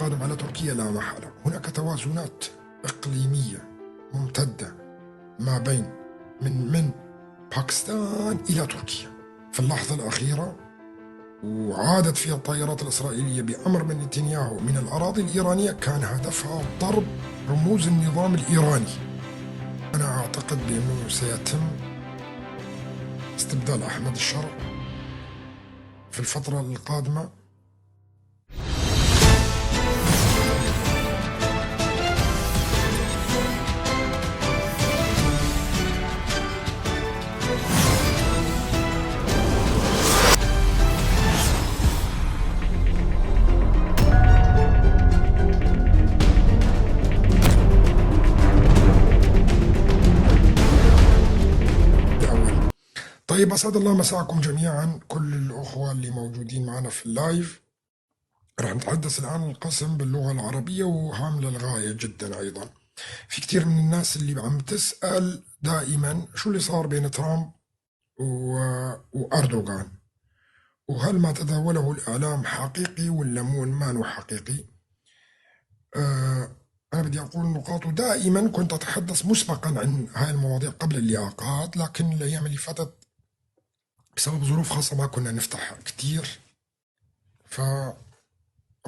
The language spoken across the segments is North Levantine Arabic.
القادم على تركيا لا محالة. هناك توازنات إقليمية ممتدة ما بين من باكستان إلى تركيا. في اللحظة الأخيرة وعادت فيها الطائرات الإسرائيلية بأمر من نتنياهو من الأراضي الإيرانية، كان هدفها ضرب رموز النظام الإيراني. أنا أعتقد بأنه سيتم استبدال أحمد الشرع في الفترة القادمة. طيب، أسعد الله مساكم جميعا كل الأخوة اللي موجودين معنا في ال live. راح نتحدث الآن القسم باللغة العربية وهام للغاية جدا. أيضا في كثير من الناس اللي عم تسأل دائما شو اللي صار بين ترامب وأردوغان، وهل ما تداوله الإعلام حقيقي ولا مو ما حقيقي. أنا بدي أقول نقاط، ودائما كنت أتحدث مسبقا عن هاي المواضيع قبل اللقاءات، لكن الأيام اللي فاتت بسبب ظروف خاصة ما كنا نفتح كتير، فراح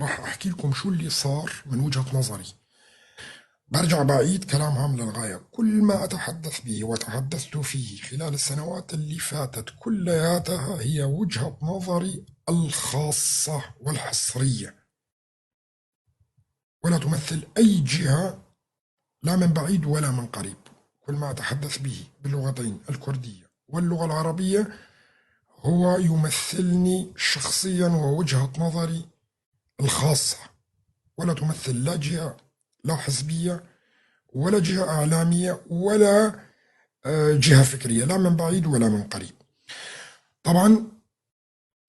أحكي لكم شو اللي صار من وجهة نظري. برجع بعيد كلام هام للغاية، كل ما أتحدث به وتحدثت فيه خلال السنوات اللي فاتت كلياتها هي وجهة نظري الخاصة والحصرية، ولا تمثل أي جهة لا من بعيد ولا من قريب. كل ما أتحدث به باللغتين الكردية واللغة العربية هو يمثلني شخصيا ووجهة نظري الخاصة، ولا تمثل لا جهة لا حزبية ولا جهة إعلامية ولا جهة فكرية، لا من بعيد ولا من قريب. طبعا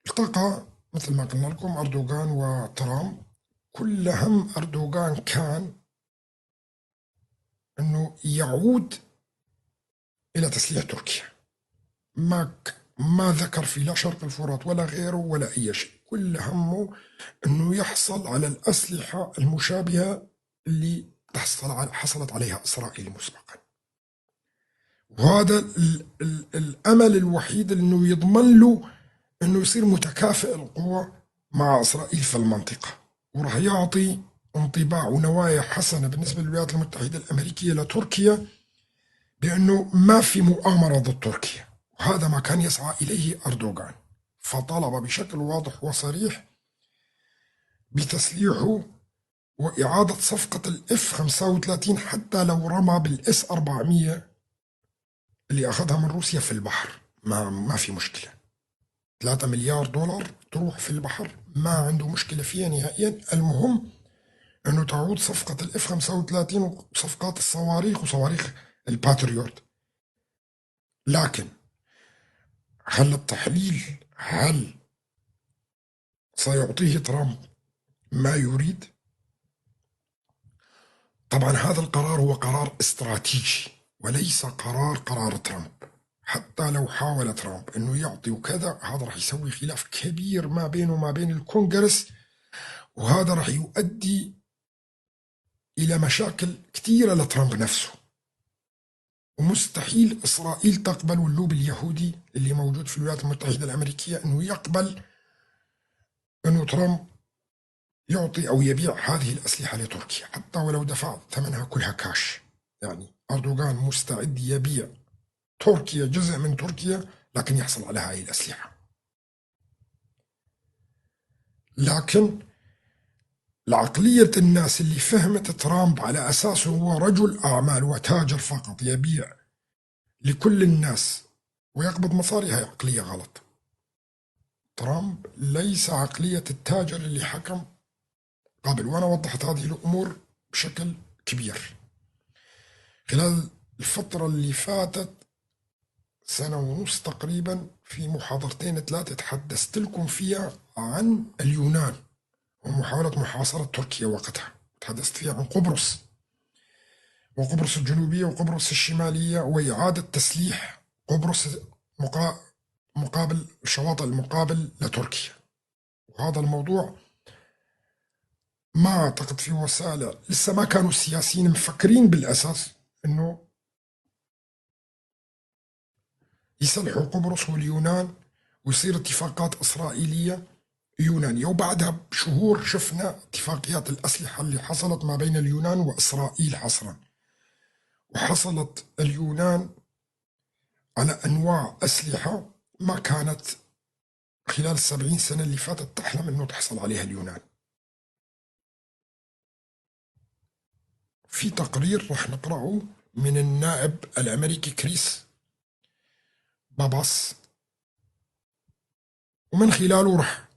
التقى مثل ما قلنا لكم أردوغان وترامب. كل هم أردوغان كان أنه يعود إلى تسليح تركيا، ما ذكر في لا شرق الفرات ولا غيره ولا أي شيء. كل همه أنه يحصل على الأسلحة المشابهة اللي حصلت عليها إسرائيل مسبقا، وهذا الأمل الوحيد أنه يضمن له أنه يصير متكافئ القوة مع إسرائيل في المنطقة، وراح يعطي انطباع ونوايا حسنة بالنسبة للولايات المتحدة الأمريكية لتركيا بأنه ما في مؤامرة ضد تركيا، وهذا ما كان يسعى إليه أردوغان. فطلب بشكل واضح وصريح بتسليحه وإعادة صفقة الإف 35 حتى لو رمى بالإس 400 اللي أخذها من روسيا في البحر، ما في مشكلة. 3 مليار دولار تروح في البحر ما عنده مشكلة فيها نهائيا. المهم أنه تعود صفقة الإف 35 وصفقات الصواريخ وصواريخ الباتريوت. لكن هل التحليل هل سيعطيه ترامب ما يريد؟ طبعا هذا القرار هو قرار استراتيجي وليس قرار ترامب. حتى لو حاول ترامب انه يعطي وكذا، هذا راح يسوي خلاف كبير ما بينه وما بين الكونغرس، وهذا راح يؤدي الى مشاكل كثيرة لترامب نفسه. ومستحيل إسرائيل تقبل، واللوب اليهودي اللي موجود في الولايات المتحدة الأمريكية أنه يقبل أنه ترامب يعطي أو يبيع هذه الأسلحة لتركيا حتى ولو دفع ثمنها كلها كاش. يعني أردوغان مستعد يبيع تركيا، جزء من تركيا، لكن يحصل على هذه الأسلحة. لكن العقلية الناس اللي فهمت ترامب على أساسه هو رجل أعمال وتاجر فقط يبيع لكل الناس ويقبض مصاري، هي عقلية غلط. ترامب ليس عقلية التاجر اللي حكم قبل، وأنا وضحت هذه الأمور بشكل كبير خلال الفترة اللي فاتت سنة ونص تقريبا. في محاضرتين ثلاثة تحدثت لكم فيها عن اليونان ومحاولة محاصرة تركيا وقتها، تحدثت فيها عن قبرص وقبرص الجنوبية وقبرص الشمالية وإعادة تسليح قبرص مقابل الشواطئ المقابل لتركيا. وهذا الموضوع ما أعتقد في وسائل، لسه ما كانوا السياسيين مفكرين بالأساس إنه يسلحوا قبرص واليونان ويصير اتفاقات إسرائيلية يونانية. وبعدها بشهور شفنا اتفاقيات الأسلحة اللي حصلت ما بين اليونان وإسرائيل حصرا، وحصلت اليونان على أنواع أسلحة ما كانت خلال 70 سنة اللي فاتت تحلم أنه تحصل عليها اليونان. في تقرير رح نقرأه من النائب الأمريكي كريس باباس، ومن خلاله رح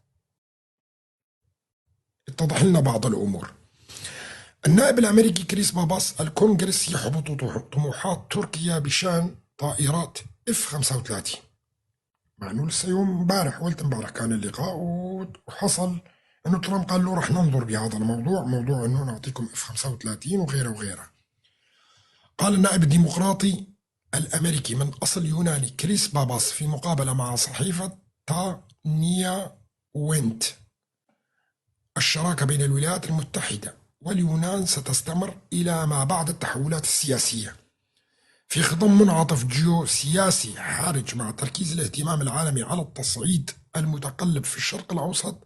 يتضح لنا بعض الأمور. النائب الأمريكي كريس باباس: الكونغرس يحبط طموحات تركيا بشأن طائرات F-35. مع انه لسه يوم امبارح ولت امبارح كان اللقاء، وحصل انه ترامب قال له رح ننظر بهذا الموضوع، موضوع انه نعطيكم F-35 وغيره وغيره. قال النائب الديمقراطي الامريكي من اصل يوناني كريس باباس في مقابله مع صحيفه تا نيا وينت: الشراكة بين الولايات المتحدة واليونان ستستمر إلى ما بعد التحولات السياسية في خضم منعطف جيوسياسي حرج مع تركيز الاهتمام العالمي على التصعيد المتقلب في الشرق الأوسط.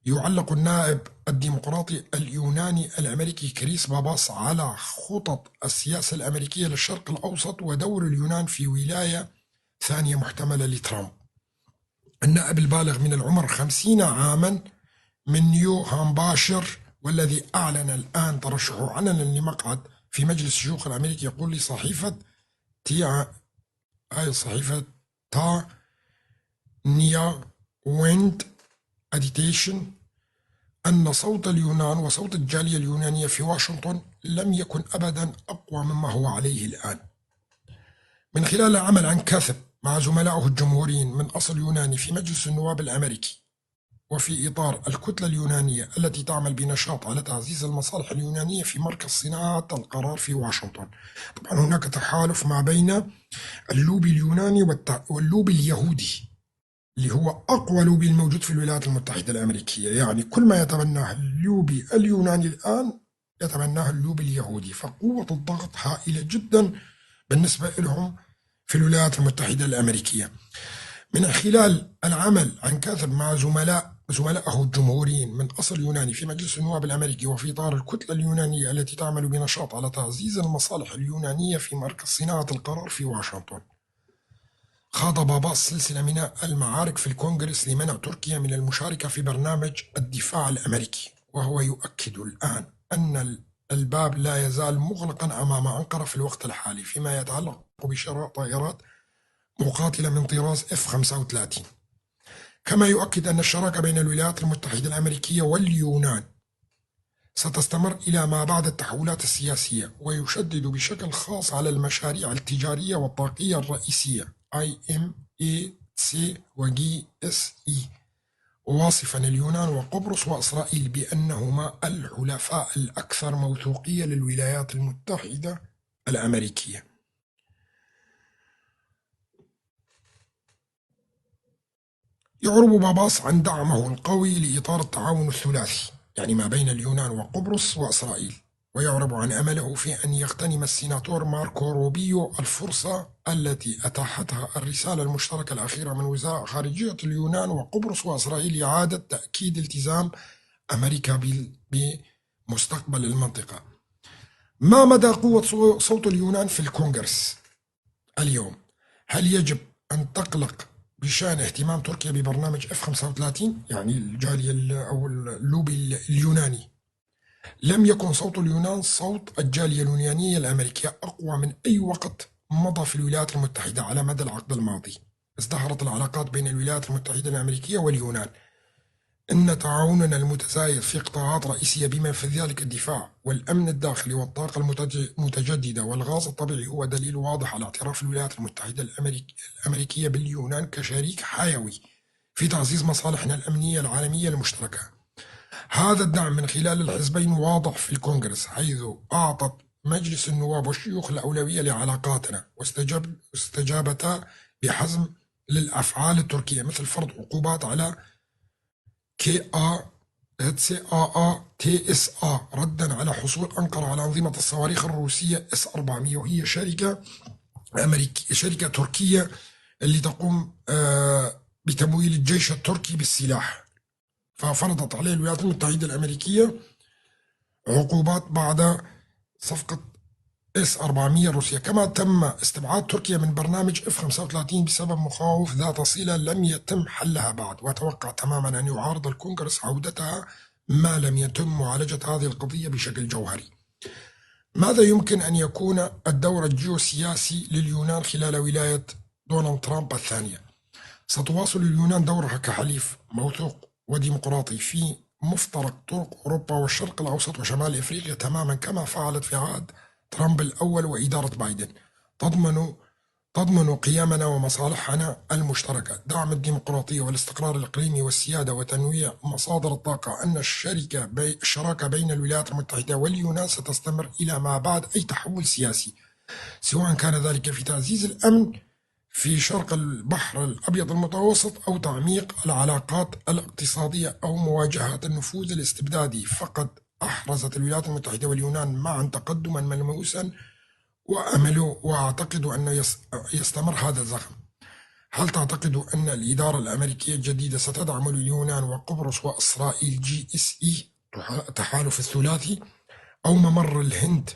يعلق النائب الديمقراطي اليوناني الأمريكي كريس باباس على خطط السياسة الأمريكية للشرق الأوسط ودور اليونان في ولاية ثانية محتملة لترامب. النائب البالغ من العمر 50 عاما من نيو هامباشر، والذي أعلن الآن ترشحه علنا لمقعد في مجلس الشيوخ الأمريكي، يقول لصحيفة هاي الصحيفة تا نيا ويند أديتيشن أن صوت اليونان وصوت الجالية اليونانية في واشنطن لم يكن أبدا أقوى مما هو عليه الآن. من خلال العمل عن كثب مع زملائه الجمهوريين من أصل يوناني في مجلس النواب الأمريكي، وفي إطار الكتلة اليونانية التي تعمل بنشاط على تعزيز المصالح اليونانية في مركز صناعة القرار في واشنطن. طبعا هناك تحالف ما بين اللوبي اليوناني واللوبي اليهودي، اللي هو أقوى لوبي الموجود في الولايات المتحدة الأمريكية. يعني كل ما يتبناه اللوبي اليوناني الآن يتبناه اللوبي اليهودي، فقوة الضغط هائلة جدا بالنسبة لهم في الولايات المتحدة الأمريكية. من خلال العمل عن كثب مع زملائه الجمهوريين من أصل يوناني في مجلس النواب الأمريكي، وفي إطار الكتلة اليونانية التي تعمل بنشاط على تعزيز المصالح اليونانية في مركز صناعة القرار في واشنطن، خاض باباس سلسلة من المعارك في الكونغرس لمنع تركيا من المشاركة في برنامج الدفاع الأمريكي، وهو يؤكد الآن أن الباب لا يزال مغلقا أمام أنقرة في الوقت الحالي فيما يتعلق بشراء طائرات مقاتلة من طراز F-35. كما يؤكد أن الشراكة بين الولايات المتحدة الأمريكية واليونان ستستمر إلى ما بعد التحولات السياسية، ويشدد بشكل خاص على المشاريع التجارية والطاقية الرئيسية IMEC و GSE، واصفا اليونان وقبرص وإسرائيل بأنهما الحلفاء الأكثر موثوقية للولايات المتحدة الأمريكية. يعرب باباس عن دعمه القوي لإطار التعاون الثلاثي، يعني ما بين اليونان وقبرص وإسرائيل، ويعرب عن أمله في أن يغتنم السيناتور ماركو روبيو الفرصة التي أتاحتها الرسالة المشتركة الأخيرة من وزراء خارجية اليونان وقبرص وإسرائيل لإعادة تأكيد التزام أمريكا بمستقبل المنطقة. ما مدى قوة صوت اليونان في الكونغرس اليوم؟ هل يجب أن تقلق بشأن اهتمام تركيا ببرنامج F-35، يعني الجالية أو اللوبي اليوناني؟ لم يكن صوت اليونان صوت الجالية اليونانية الأمريكية أقوى من أي وقت مضى في الولايات المتحدة على مدى العقد الماضي. ازدهرت العلاقات بين الولايات المتحدة الأمريكية واليونان. إن تعاوننا المتزايد في قطاعات رئيسية بما في ذلك الدفاع والأمن الداخلي والطاقة المتجددة والغاز الطبيعي هو دليل واضح على اعتراف الولايات المتحدة الأمريكية باليونان كشريك حيوي في تعزيز مصالحنا الأمنية العالمية المشتركة. هذا الدعم من خلال الحزبين واضح في الكونغرس، حيث أعطت مجلس النواب والشيوخ الأولوية لعلاقاتنا واستجابتا بحزم للأفعال التركية، مثل فرض عقوبات على كي آ TSAA ردا على حصول أنقرة على أنظمة الصواريخ الروسية S-400، وهي شركة أمريكية، شركة تركية اللي تقوم بتمويل الجيش التركي بالسلاح. ففرضت عليه الولايات المتحدة الأمريكية عقوبات بعد صفقة S-400 الروسية. كما تم استبعاد تركيا من برنامج F-35 بسبب مخاوف ذات صلة لم يتم حلها بعد، وأتوقع تماما أن يعارض الكونغرس عودتها ما لم يتم معالجة هذه القضية بشكل جوهري. ماذا يمكن أن يكون الدور الجيوسياسي لليونان خلال ولاية دونالد ترامب الثانية؟ ستواصل اليونان دورها كحليف موثوق وديمقراطي في مفترق طرق أوروبا والشرق الأوسط وشمال إفريقيا، تماما كما فعلت في عهد ترامب الأول وإدارة بايدن. تضمن قيمنا ومصالحنا المشتركة، دعم الديمقراطية والاستقرار الإقليمي والسيادة وتنويع مصادر الطاقة. أن الشراكة بين الولايات المتحدة واليونان ستستمر إلى ما بعد أي تحول سياسي، سواء كان ذلك في تعزيز الأمن في شرق البحر الأبيض المتوسط أو تعميق العلاقات الاقتصادية أو مواجهة النفوذ الاستبدادي. فقد أحرزت الولايات المتحدة واليونان معا تقدما ملموسا، وأمل وأعتقد أن يستمر هذا الزخم. هل تعتقد أن الإدارة الأمريكية الجديدة ستدعم اليونان وقبرص وإسرائيل GSE تحالف الثلاثي أو ممر الهند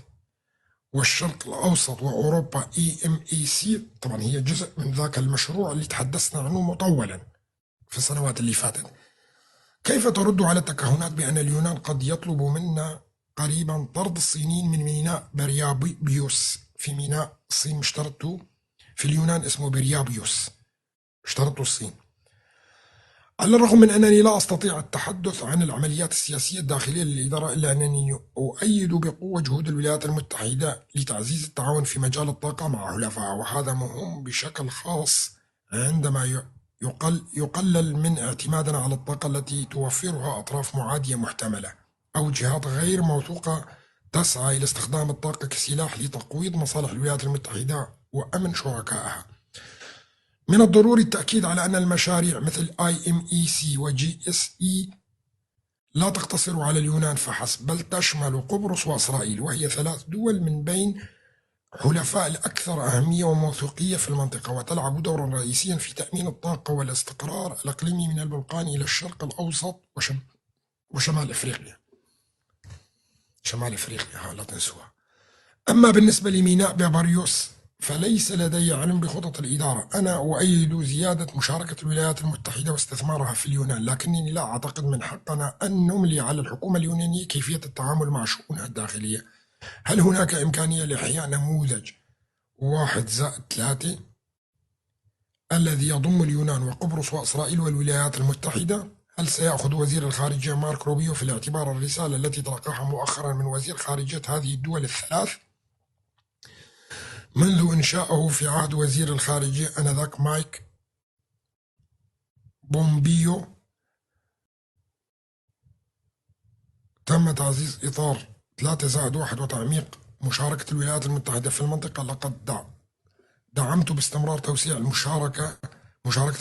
والشرق الأوسط وأوروبا EMAC؟ طبعا هي جزء من ذاك المشروع اللي تحدثنا عنه مطولا في السنوات اللي فاتت. كيف ترد على التكهنات بأن اليونان قد يطلب منا قريبا طرد الصينيين من ميناء بريابيوس؟ في ميناء الصين اشترته في اليونان اسمه بريابيوس، اشترته الصين. على الرغم من أنني لا أستطيع التحدث عن العمليات السياسية الداخلية للإدارة، إلا أنني أؤيد بقوة جهود الولايات المتحدة لتعزيز التعاون في مجال الطاقة مع حلفائها، وهذا مهم بشكل خاص عندما يقلل من اعتمادنا على الطاقة التي توفرها أطراف معادية محتملة أو جهات غير موثوقة تسعى إلى استخدام الطاقة كسلاح لتقويض مصالح الولايات المتحدة وأمن شركائها. من الضروري التأكيد على أن المشاريع مثل IMEC و GSE لا تقتصر على اليونان فحسب، بل تشمل قبرص وإسرائيل، وهي 3 دول من بين حلفاء الأكثر أهمية وموثوقية في المنطقة، وتلعب دورا رئيسيا في تأمين الطاقة والاستقرار الإقليمي من البلقان إلى الشرق الأوسط وشمال إفريقيا. شمال إفريقيا لا تنسوها. أما بالنسبة لميناء باباريوس فليس لدي علم بخطط الإدارة. أنا أؤيد زيادة مشاركة الولايات المتحدة واستثمارها في اليونان، لكنني لا أعتقد من حقنا أن نملي على الحكومة اليونانية كيفية التعامل مع شؤونها الداخلية. هل هناك إمكانية لإحياء نموذج 1+3 الذي يضم اليونان وقبرص وإسرائيل والولايات المتحدة؟ هل سيأخذ وزير الخارجية مارك روبيو في الاعتبار الرسالة التي تلقاها مؤخرا من وزير خارجية هذه الدول الثلاث منذ إنشائه في عهد وزير الخارجية آنذاك مايك بومبيو؟ تم تعزيز إطار 3+1 وتعميق مشاركة الولايات المتحدة في المنطقة. لقد دعمت باستمرار توسيع مشاركة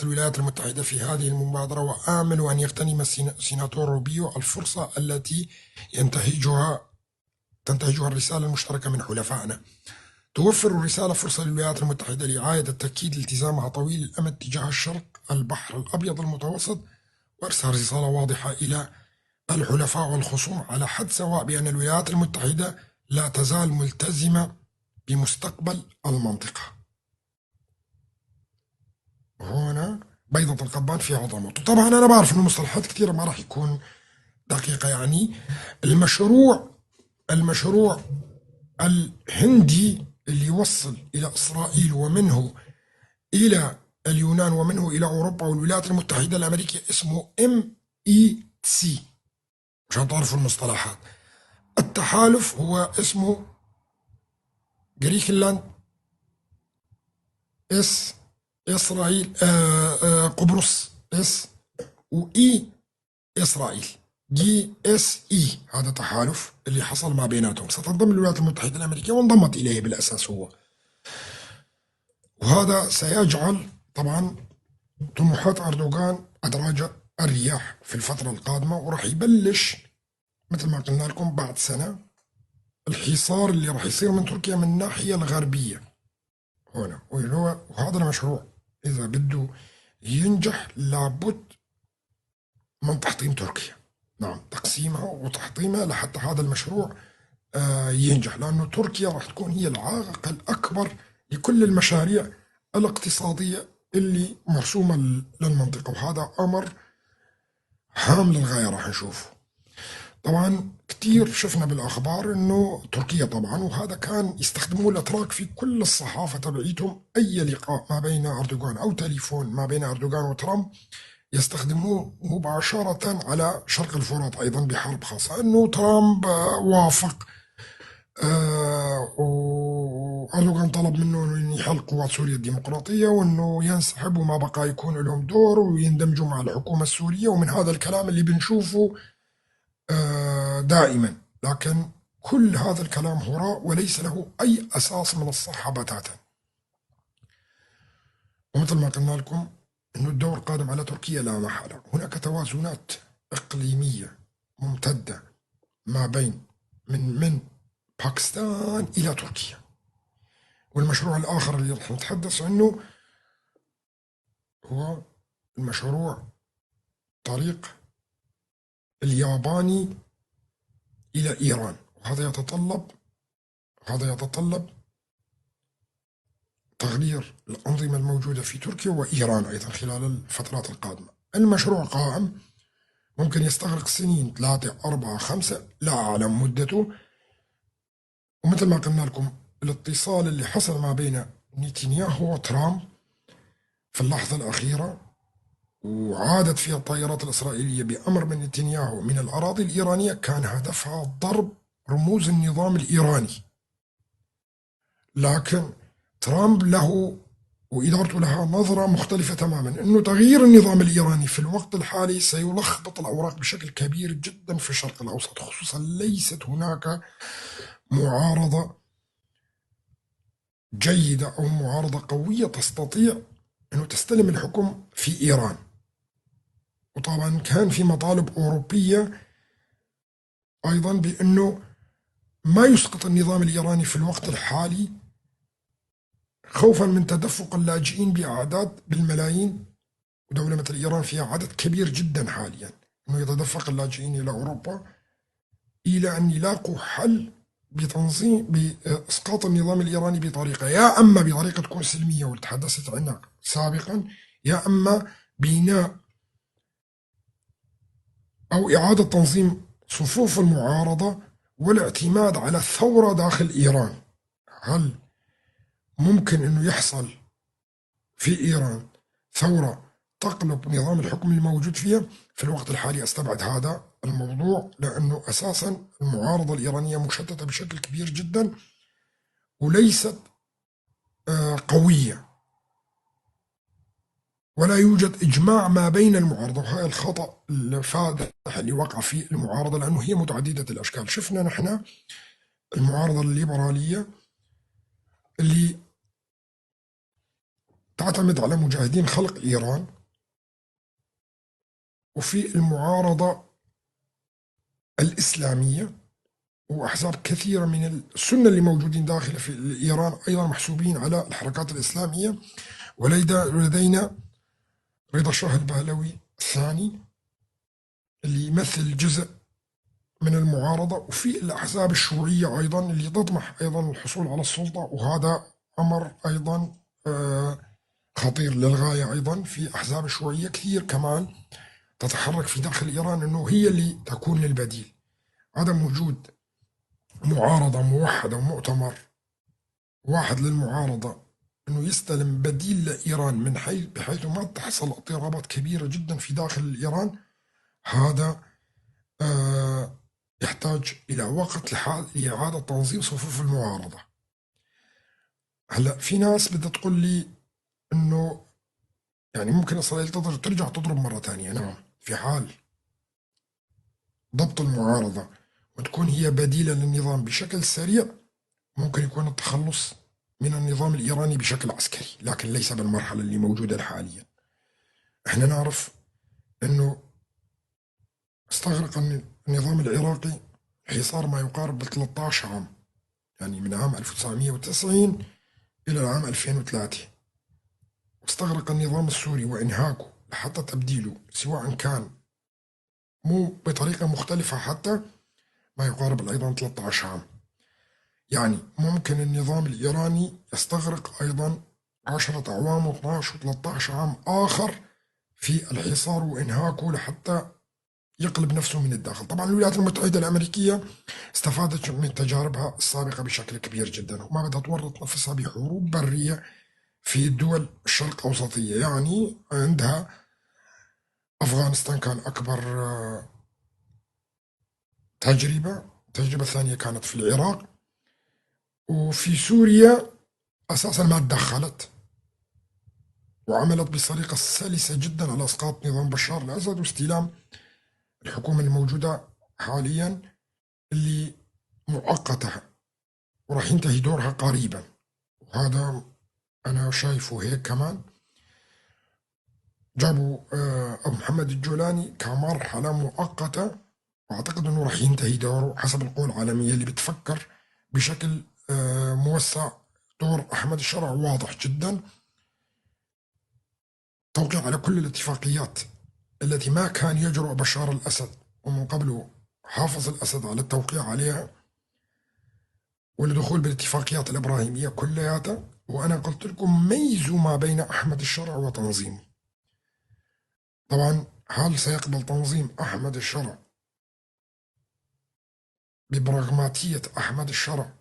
الولايات المتحدة في هذه المبادرة، وآمل أن يغتنم سيناتور روبيو الفرصة التي تنتهجها الرسالة المشتركة من حلفائنا. توفر الرسالة فرصة للولايات المتحدة لإعادة تأكيد التزامها طويل الأمد تجاه الشرق البحر الأبيض المتوسط، وإرسال رسالة واضحة إلى الحلفاء والخصوم على حد سواء بأن الولايات المتحدة لا تزال ملتزمة بمستقبل المنطقة. هنا بيضة القضبان في عظمته. طبعا أنا بعرف إنه مصطلحات كثيرة ما راح يكون دقيقة، يعني المشروع الهندي اللي يوصل إلى إسرائيل ومنه إلى اليونان ومنه إلى أوروبا والولايات المتحدة الأمريكية اسمه MEC، عشان تعرفوا المصطلحات. التحالف هو اسمه Griechenland S إسرائيل قبرص S و E إسرائيل GSE. هذا تحالف اللي حصل ما بيناتهم. ستنضم الولايات المتحدة الأمريكية وانضمت إليه بالأساس هو، وهذا سيجعل طبعا طموحات أردوغان أدراج الرياح في الفترة القادمة، وراح يبلش مثل ما قلنا لكم بعد سنة الحصار اللي راح يصير من تركيا من الناحية الغربية هنا، وهذا المشروع إذا بده ينجح لابد من تحطيم تركيا، نعم تقسيمها وتحطيمها لحتى هذا المشروع ينجح، لأنه تركيا راح تكون هي العائق الأكبر لكل المشاريع الاقتصادية اللي مرسومة للمنطقة، وهذا أمر هام للغاية راح نشوفه. طبعا كثير شفنا بالأخبار أنه تركيا طبعا، وهذا كان يستخدموه الأتراك في كل الصحافة تبعيتهم، أي لقاء ما بين أردوغان أو تليفون ما بين أردوغان وترامب يستخدموه مباشرة على شرق الفرات أيضا بحرب خاصة، أنه ترامب وافق وأردوغان طلب منه أنه يحل قوات سوريا الديمقراطية وأنه ينسحب وما بقى يكون لهم دور ويندمجوا مع الحكومة السورية، ومن هذا الكلام اللي بنشوفه دائما. لكن كل هذا الكلام هراء وليس له أي أساس من الصحة بتاتا. ومثل ما قلنا لكم أنه الدور قادم على تركيا لا محالة. هناك توازنات إقليمية ممتدة ما بين من باكستان إلى تركيا. والمشروع الآخر اللي راح نتحدث عنه هو المشروع طريق الياباني إلى إيران، وهذا يتطلب تغيير الأنظمة الموجودة في تركيا وإيران أيضا خلال الفترات القادمة. المشروع قائم، ممكن يستغرق سنين 3 4 5 لا أعلم مدته. ومثل ما قلنا لكم الاتصال اللي حصل ما بين نتنياهو وترامب في اللحظة الأخيرة، وعادت فيها الطائرات الإسرائيلية بأمر من نتنياهو من الأراضي الإيرانية، كان هدفها ضرب رموز النظام الإيراني. لكن ترامب له وإدارته لها نظرة مختلفة تماما، أنه تغيير النظام الإيراني في الوقت الحالي سيلخبط الأوراق بشكل كبير جدا في الشرق الأوسط، خصوصا ليست هناك معارضة جيدة أو معارضة قوية تستطيع أنه تستلم الحكم في إيران. وطبعا كان في مطالب أوروبية أيضا بأنه ما يسقط النظام الإيراني في الوقت الحالي خوفا من تدفق اللاجئين بأعداد بالملايين، ودولة مثل إيران فيها عدد كبير جدا حاليا، أنه يتدفق اللاجئين إلى أوروبا إلى أن يلاقوا حل بتنظيم بإسقاط النظام الإيراني بطريقة، يا أما بطريقة تكون سلمية وتحدثت عنها سابقا، يا أما بناء أو إعادة تنظيم صفوف المعارضة والاعتماد على الثورة داخل إيران. هل ممكن أنه يحصل في إيران ثورة تقلب نظام الحكم الموجود فيها؟ في الوقت الحالي أستبعد هذا الموضوع، لأنه أساسا المعارضة الإيرانية مشتتة بشكل كبير جدا وليست قوية، ولا يوجد إجماع ما بين المعارضة، وهذا الخطأ الفادح اللي وقع في المعارضة، لأنه هي متعددة الأشكال. شفنا نحن المعارضة الليبرالية اللي تعتمد على مجاهدين خلق إيران، وفي المعارضة الإسلامية وأحزاب كثيرة من السنة اللي موجودين داخل في إيران أيضا محسوبين على الحركات الإسلامية. ولدينا رضا شاه البهلوي الثاني اللي يمثل جزء من المعارضة، وفي الأحزاب الشيوعية أيضا اللي تطمح أيضا الحصول على السلطة، وهذا أمر أيضا خطير للغاية. أيضا في أحزاب شيوعية كثير كمان تتحرك في داخل إيران أنه هي اللي تكون للبديل. عدم وجود معارضة موحدة ومؤتمر واحد للمعارضة أنه يستلم بديل لإيران من حيث بحيث ما تحصل اضطرابات كبيرة جدا في داخل إيران، هذا يحتاج إلى وقت لإعادة تنظيم صفوف المعارضة. هلأ في ناس بدها تقول لي أنه يعني ممكن إسرائيل ترجع تضرب مرة ثانية. نعم، في حال ضبط المعارضة وتكون هي بديلة للنظام بشكل سريع ممكن يكون التخلص من النظام الإيراني بشكل عسكري، لكن ليس بالمرحلة اللي موجودة حاليا. احنا نعرف أنه استغرق النظام العراقي حصار ما يقارب 13 عام، يعني من عام 1990 إلى العام 2003. واستغرق النظام السوري وإنهاكه لحتى تبديله، سواء كان مو بطريقة مختلفة حتى، ما يقارب أيضا 13 عام. يعني ممكن النظام الإيراني يستغرق أيضا 10 أعوام و12 و13 عام آخر في الحصار وإنهاكه لحتى يقلب نفسه من الداخل. طبعا الولايات المتحدة الأمريكية استفادت من تجاربها السابقة بشكل كبير جدا، وما بدها تورط نفسها بحروب برية في الدول الشرق أوسطية. يعني عندها أفغانستان كان أكبر تجربة، التجربة الثانية كانت في العراق، وفي سوريا أساسا ما تدخلت وعملت بطريقة سلسة جدا على إسقاط نظام بشار الأسد واستلام الحكومة الموجودة حاليا اللي مؤقتة وراح ينتهي دورها قريبا، وهذا أنا شايفه هيك. كمان جابوا أبو محمد الجولاني كمرحلة مؤقتة، وأعتقد أنه راح ينتهي دوره حسب القوى العالمية اللي بتفكر بشكل موسع. دور أحمد الشرع واضح جدا، توقيع على كل الاتفاقيات التي ما كان يجرؤ بشار الأسد ومن قبله حافظ الأسد على التوقيع عليها، والدخول بالاتفاقيات الإبراهيمية كلياتها. وأنا قلت لكم ميزوا ما بين أحمد الشرع وتنظيمه. طبعا هل سيقبل تنظيم أحمد الشرع ببراغماتية أحمد الشرع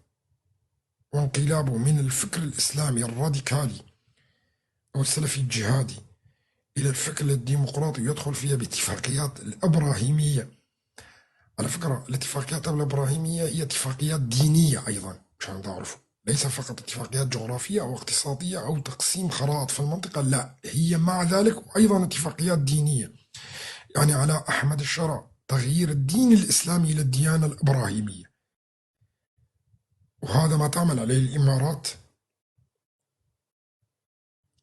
وانقلابه من الفكر الإسلامي الراديكالي أو السلفي الجهادي إلى الفكر الديمقراطي ويدخل فيها باتفاقيات الإبراهيمية؟ على فكرة الاتفاقيات الإبراهيمية هي اتفاقيات دينية أيضا مشان تعرفوا، ليس فقط اتفاقيات جغرافية أو اقتصادية أو تقسيم خرائط في المنطقة، لا، هي مع ذلك أيضا اتفاقيات دينية. يعني على أحمد الشرع تغيير الدين الإسلامي إلى الديانة الإبراهيمية، وهذا ما تعمل عليه الإمارات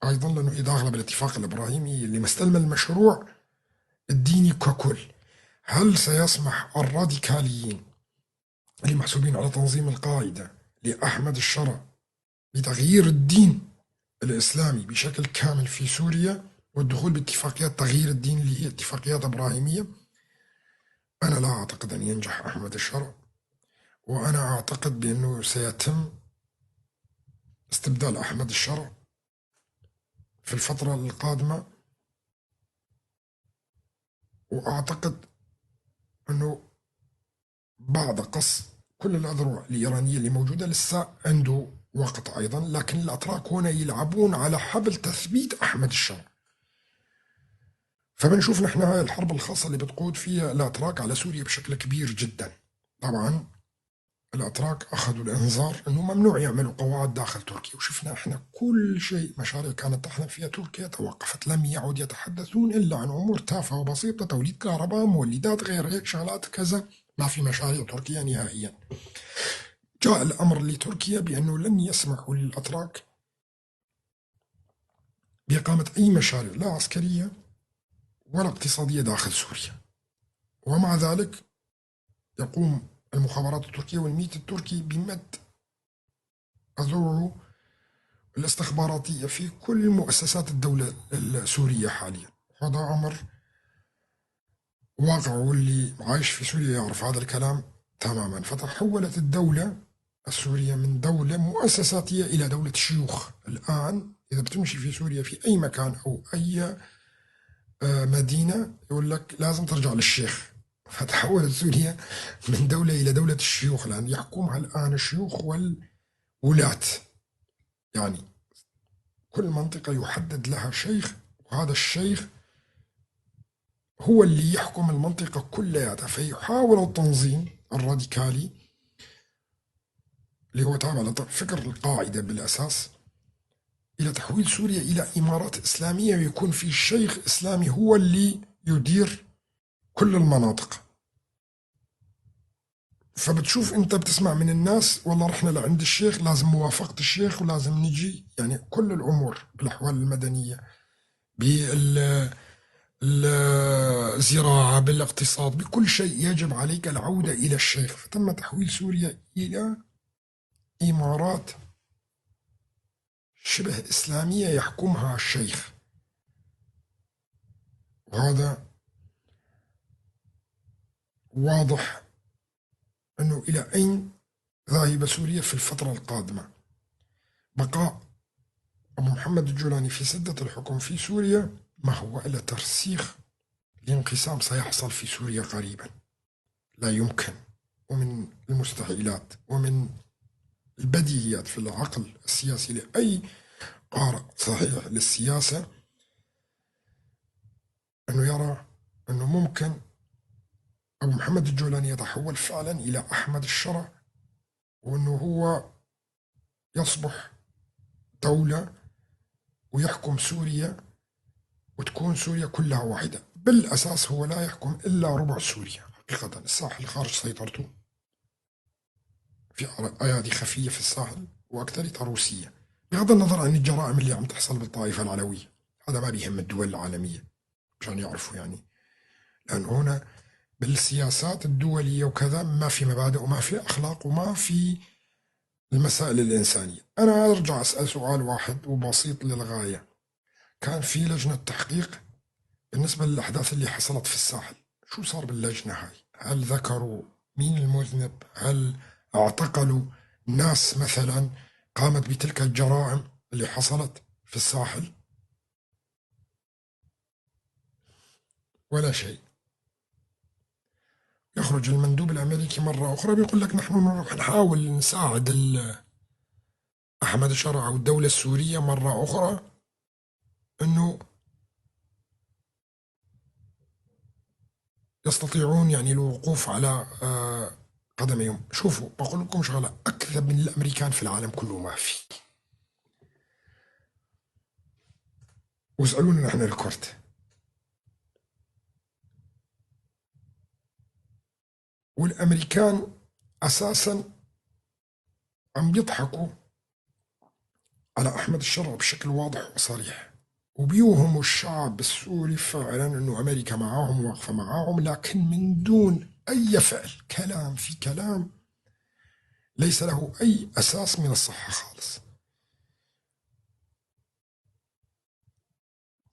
أيضا، لأنه إذا أغلب الاتفاق الإبراهيمي اللي مستلم المشروع الديني ككل. هل سيسمح الراديكاليين اللي محسوبين على تنظيم القاعدة لأحمد الشرع بتغيير الدين الإسلامي بشكل كامل في سوريا والدخول باتفاقيات تغيير الدين اللي هي اتفاقيات إبراهيمية؟ أنا لا أعتقد أن ينجح أحمد الشرع، وأنا أعتقد بأنه سيتم استبدال أحمد الشرع في الفترة القادمة، وأعتقد أنه بعد قص كل الأذرع الإيرانية اللي موجودة لسه عنده وقت أيضا، لكن الأتراك هنا يلعبون على حبل تثبيت أحمد الشرع. فبنشوف نحن هاي الحرب الخاصة اللي بتقود فيها الأتراك على سوريا بشكل كبير جدا. طبعا الأتراك أخذوا الإنذار أنه ممنوع يعملوا قواعد داخل تركيا، وشفنا إحنا كل شيء مشاريع كانت تحلم فيها تركيا توقفت، لم يعد يتحدثون إلا عن أمور تافهة وبسيطة، توليد كهرباء، مولدات، غير هيك شغلات كذا، ما في مشاريع تركيا نهائيا. جاء الأمر لتركيا بأنه لن يسمحوا للأتراك بإقامة أي مشاريع لا عسكرية ولا اقتصادية داخل سوريا، ومع ذلك يقوم المخابرات التركية والميت التركي بمد أذرعه الاستخباراتية في كل مؤسسات الدولة السورية حاليا. هذا أمر واقع، واللي عايش في سوريا يعرف هذا الكلام تماما. فتحولت الدولة السورية من دولة مؤسساتية إلى دولة شيوخ. الآن إذا بتمشي في سوريا في أي مكان أو أي مدينة يقول لك لازم ترجع للشيخ. فتحولت سوريا من دولة إلى دولة الشيوخ، لأن يحكمها الآن الشيوخ والولاة. يعني كل منطقة يحدد لها شيخ، وهذا الشيخ هو اللي يحكم المنطقة كلها. فيحاول التنظيم الراديكالي اللي هو تابع لفكر القاعدة بالأساس إلى تحويل سوريا إلى إمارات إسلامية، ويكون في شيخ إسلامي هو اللي يدير كل المناطق. فبتشوف انت بتسمع من الناس والله رحنا لعند الشيخ لازم موافقة الشيخ ولازم نجي، يعني كل الأمور بالأحوال المدنية بالزراعة، بالاقتصاد، بكل شيء يجب عليك العودة إلى الشيخ. فتم تحويل سوريا إلى إمارات شبه إسلامية يحكمها الشيخ، وهذا واضح أنه إلى أين ذاهبة سوريا في الفترة القادمة. بقاء أبو محمد الجولاني في سدة الحكم في سوريا ما هو إلا ترسيخ لانقسام سيحصل في سوريا قريبا، لا يمكن ومن المستحيلات ومن البديهيات في العقل السياسي لأي قارئ صحيح للسياسة أنه يرى أنه ممكن أبو محمد الجولاني يتحول فعلا إلى أحمد الشرع، وأنه هو يصبح دولة ويحكم سوريا وتكون سوريا كلها واحدة. بالأساس هو لا يحكم إلا ربع سوريا حقيقة، الساحل خارج سيطرته، في أيادي خفية في الساحل وأكثرها روسية، بغض النظر عن الجرائم اللي عم تحصل بالطائفة العلوية، هذا ما بيهم الدول العالمية مشان يعرفوا يعني، لأن هنا بالسياسات الدولية وكذا ما في مبادئ وما في أخلاق وما في المسائل الإنسانية. أنا أرجع أسأل سؤال واحد وبسيط للغاية، كان في لجنة تحقيق بالنسبة للأحداث اللي حصلت في الساحل، شو صار باللجنة هاي؟ هل ذكروا مين المذنب؟ هل اعتقلوا ناس مثلا قامت بتلك الجرائم اللي حصلت في الساحل؟ ولا شيء. يخرج المندوب الأمريكي مرة أخرى بيقول لك نحن نروح نحاول نساعد أحمد الشرع أو الدولة السورية مرة أخرى أنه يستطيعون يعني الوقوف على قدميهم. شوفوا بقول لكم شغلة، أكذب من الأمريكان في العالم كله ما في، واسألونا نحن الكرد. والأمريكان أساسا عم بيضحكوا على أحمد الشرع بشكل واضح وصريح، وبيوهموا الشعب السوري فعلا أنه أمريكا معاهم واقفة معاهم، لكن من دون أي فعل، كلام في كلام ليس له أي أساس من الصحة خالص.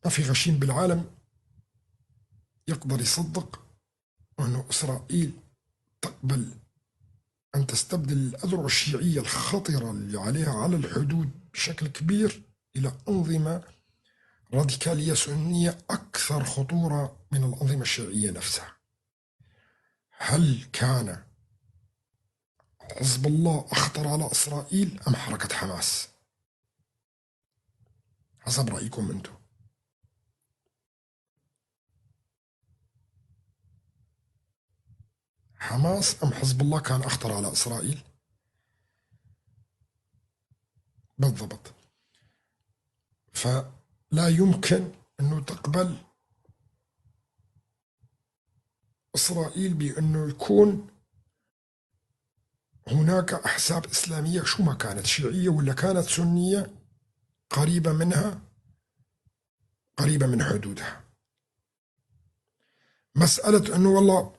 ما في غشيم بالعالم يقدر يصدق أنه إسرائيل تقبل أن تستبدل الأذرع الشيعية الخطرة اللي عليها على الحدود بشكل كبير إلى أنظمة راديكالية سنية أكثر خطورة من الأنظمة الشيعية نفسها. هل كان حزب الله أخطر على إسرائيل أم حركة حماس؟ حسب رأيكم أنتم. حماس أم حزب الله كان أخطر على إسرائيل؟ بالضبط. فلا يمكن أنه تقبل إسرائيل بأنه يكون هناك أحزاب إسلامية شو ما كانت، شيعية ولا كانت سنية، قريبة منها، قريبة من حدودها. مسألة أنه والله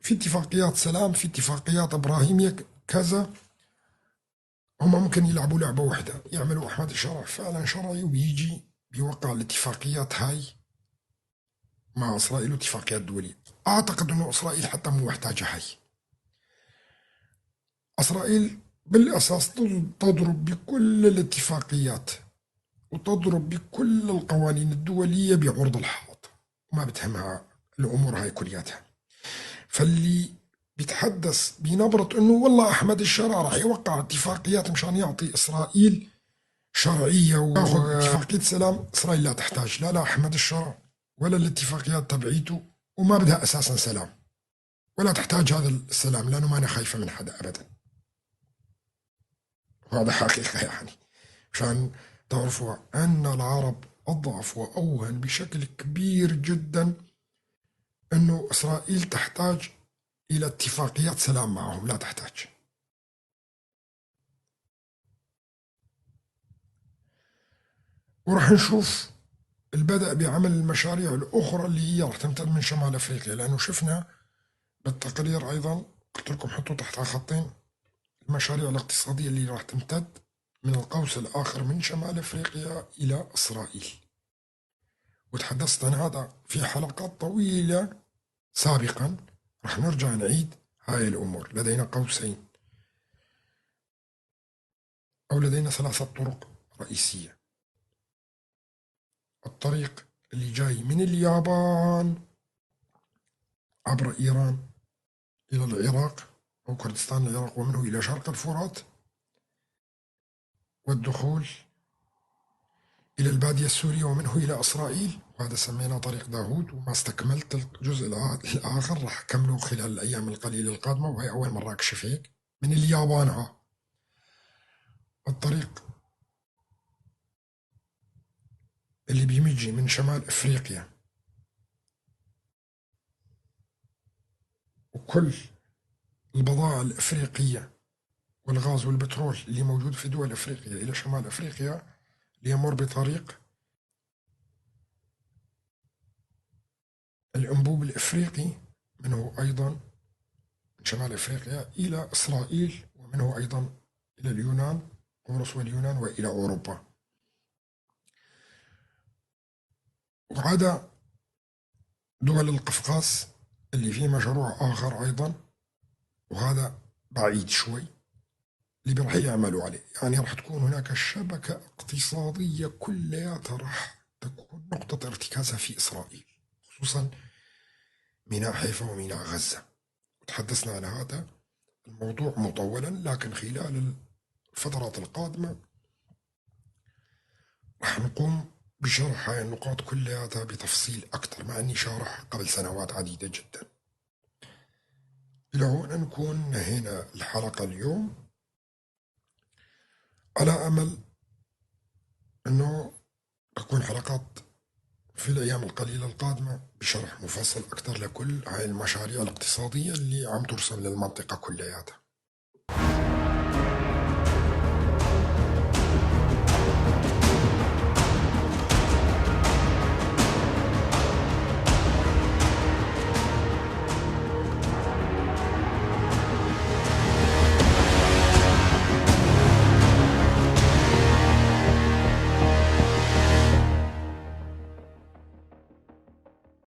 في اتفاقيات سلام، في اتفاقيات إبراهيمية كذا، هم ممكن يلعبوا لعبة واحدة، يعملوا أحمد الشرع فعلا شرعي ويجي بيوقع الاتفاقيات هاي مع إسرائيل واتفاقيات دولية. أعتقد أنه إسرائيل حتى مو محتاجة هاي. إسرائيل بالأساس تضرب بكل الاتفاقيات وتضرب بكل القوانين الدولية بعرض الحائط، وما بتهمها الأمور هاي كلياتها. فاللي بيتحدث بنبرة أنه والله أحمد الشرع راح يوقع اتفاقيات مشان يعطي إسرائيل شرعية وياخذ اتفاقية سلام، إسرائيل لا تحتاج لا أحمد الشرع ولا الاتفاقيات تبعيته، وما بدها أساسا سلام ولا تحتاج هذا السلام، لأنه ما أنا خايفة من حدا أبدا. وهذا حقيقة يعني، مشان تعرفوا أن العرب أضعف وأوهن بشكل كبير جدا أنه إسرائيل تحتاج إلى اتفاقيات سلام معهم، لا تحتاج. وراح نشوف البدء بعمل المشاريع الأخرى اللي هي راح تمتد من شمال أفريقيا، لأنه شفنا بالتقرير أيضا قلت لكم حطوا تحتها خطين المشاريع الاقتصادية اللي راح تمتد من القوس الآخر من شمال أفريقيا إلى إسرائيل. وتحدثت عن هذا في حلقات طويلة سابقا، راح نرجع نعيد هاي الأمور. لدينا قوسين أو لدينا 3 طرق رئيسية. الطريق اللي جاي من اليابان عبر إيران إلى العراق أو كردستان العراق، ومنه إلى شرق الفرات، والدخول إلى البادية السورية ومنه إلى إسرائيل، وهذا سميناه طريق داهود. وما استكملت الجزء الآخر، راح أكمله خلال الأيام القليلة القادمة، وهي أول مرة أكشف هيك من اليابان. الطريق اللي بيجي من شمال إفريقيا وكل البضائع الإفريقية والغاز والبترول اللي موجود في دول إفريقيا إلى شمال إفريقيا، ليمر بطريق الأنبوب الإفريقي، منه أيضا من شمال إفريقيا إلى إسرائيل، ومنه أيضا إلى اليونان، قبرص واليونان، وإلى أوروبا. وعدا دول القفقاس اللي فيه مشروع آخر أيضا، وهذا بعيد شوي اللي راح يعملوا عليه. يعني راح تكون هناك شبكة اقتصادية كلياتها راح تكون نقطة ارتكازها في إسرائيل، خصوصا ميناء حيفا وميناء غزة. وتحدثنا عن هذا الموضوع مطولا، لكن خلال الفترات القادمة راح نقوم بشرح هاي النقاط كلياتها بتفصيل أكثر، مع أني شارح قبل سنوات عديدة جدا. إلى هنا نكون نهينا الحلقة اليوم، على أمل أنه تكون حلقات في الأيام القليلة القادمة بشرح مفصل أكثر لكل هاي المشاريع الاقتصادية اللي عم ترسم للمنطقة كلياتها.